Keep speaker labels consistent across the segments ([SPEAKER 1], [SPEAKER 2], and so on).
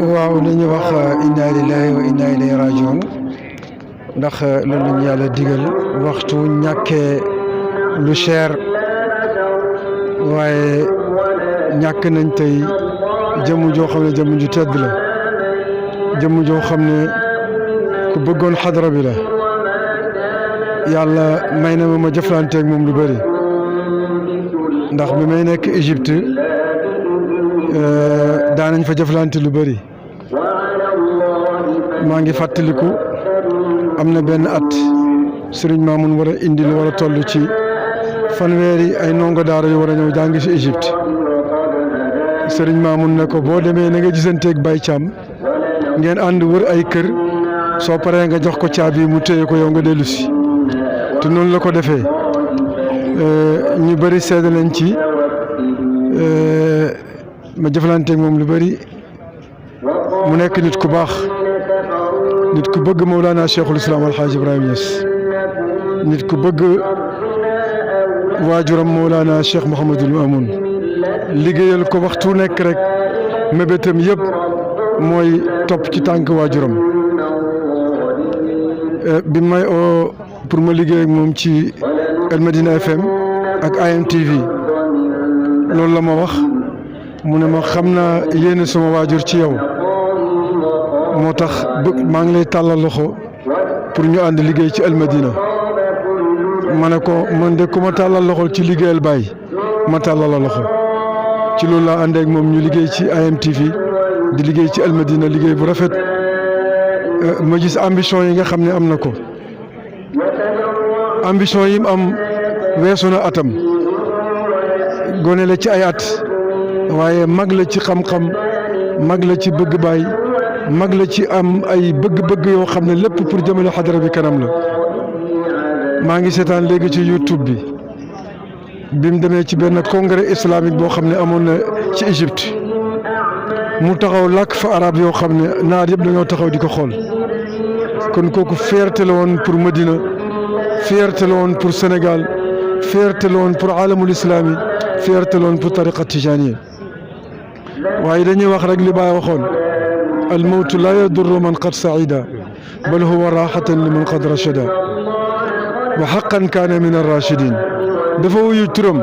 [SPEAKER 1] waaw dañuy wax inna lillahi wa inna ilayhi rajiun ndax loolu lañu yàlla digal waxtu ñàkkee lu cher waaye ñàkk nañ tey jëmm joo xam ne jëmm ju tedd la jëmm joo xam ne ku bëggoon xadara bi la yàlla may na ma jëflanteeg moom lu bëri ndax bi may nekk Égypte daanañ fa jëflante lu bëri maa ngi fàttaliku am na benn at Serigne Mamoun war a indi lu war a toll ci fanweeri ay ndongo daara yu war a ñëw jàng ci Égypte Serigne Mamoun ne ko boo demee na nga gisanteeg Baye Thiam ngeen ànd wër ay kër soo paree nga jox ko caabi mu téye ko yow nga dellu si te noonu la ko defee ñu bëri seede nañ ci ma jëflanteeg moom lu bëri mu nekk nit ku baax nit ku bëgg Mawlana Cheikhul Islam Alhaji Ibrahima Niass nit ku bëgg waajuram Mawlana Cheikh Mouhamadul Mamoun liggéeyal ko waxtu nekk rek mébétam yëpp mooy topp ci tànk waajuram bi may oo pour ma liggéey ak moom ci El Medina FM ak IMTV loolu la ma wax mu ne ma xam naa yéene sama waajur ci yow moo tax maa ngi lay tàllal loxo pour ñu ànd liggéey ci El Medina ma ne ko man de ku ma tàllal loxo ci liggéeyal Baye ma tàllal la loxo ci loolu laa àndee ak moom ñu liggéey ci IMTV di liggéey ci El Medina liggéey bu rafet ma gis ambition yi nga xam ne am na ko ambition yi mu am weesu na atam gone la ci ay at waaye mag la ci xam-xam mag la ci bëgg Baay mag la ci am ay bëgg-bëgg yoo xam ne lépp pour jëmale xadara bi kanam la maa ngi seetaan léegi ci YouTube bi mu demee ci benn congrès islamique boo xam ne amoon na ci Égypte mu taxaw làkk fa arab yoo xam ne naar yëpp dañoo taxaw di ko xool kon kooku fierté la woon pour Medina fierté la woon pour Sénégal fierté la woon pour alamul islami fierté la woon pour tariqa tijaniya waaye dañuy wax rek li Baay waxoon al mawtu la yadurru man qad saida bal huwa raxatan liman qad rachada wa xaqan kaana min arrachidin dafa wuyu turam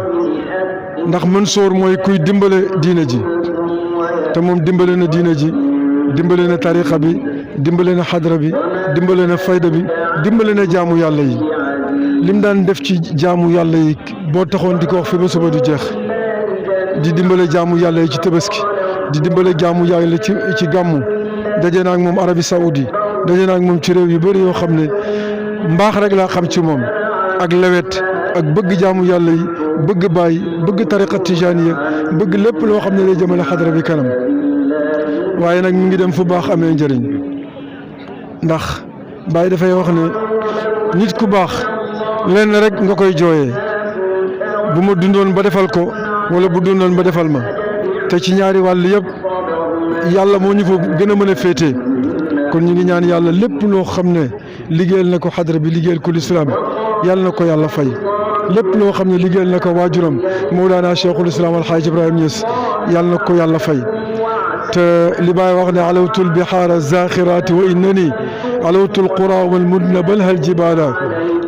[SPEAKER 1] ndax Mansour mooy kuy dimbale diina ji te moom dimbale na diina ji dimbale na tariqa bi dimbale na xadra bi dimbale na fayda bi dimbale na jaamu yàlla yi lim daan def ci jaamu yàlla yi boo taxoon di ko wax fi ba suba du jeex di dimbale jaamu yàlla yi ci tabaski di dimbale jaamu yàlla ci gàmmu daje naa ak moom Arabie Saoudi daje naa ak moom ci réew yu bëri yoo xam ne mbaax rek laa xam ci moom ak lewet ak bëgg jaamu yàlla yi bëgg Baay bëgg tariqa tijaniya bëgg lépp loo xam ne day jëmale xadra bi kanam waaye nag mi ngi dem fu baax amee njëriñ ndax Baay dafay wax ne nit ku baax lenn rek nga koy jooyee bu ma dundoon ba defal ko wala bu dundoon ba defal ma te ci ñaari wàll yëpp yàlla moo ñu fa gën a mën a féetee kon ñu ngi ñaan yàlla lépp loo xam ne liggéeyal na ko xadra bi liggéeyal ko lislaam yàlla na ko yàlla fay lépp loo xam ne liggéeyal na ko waajuram Mawlana Cheikhul Islam Alhaji Ibrahima Niass yàlla na ko yàlla fay te li Baay wax ne alawtul bihaara zaxiraati wa innani alawtul qura wal mudna bal hal jibaala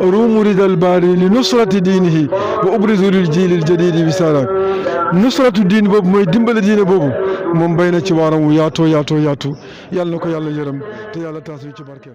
[SPEAKER 1] aruumu ridal baari li nusrati diinihi wa ubrizu lil jiilil jadiidi wisaala nusratu diin boobu mooy dimbale diine boobu moom bay na ci waaram wu yaatoo yaatu yàlla na ko yàlla yërëm te yàlla taas ci barkeem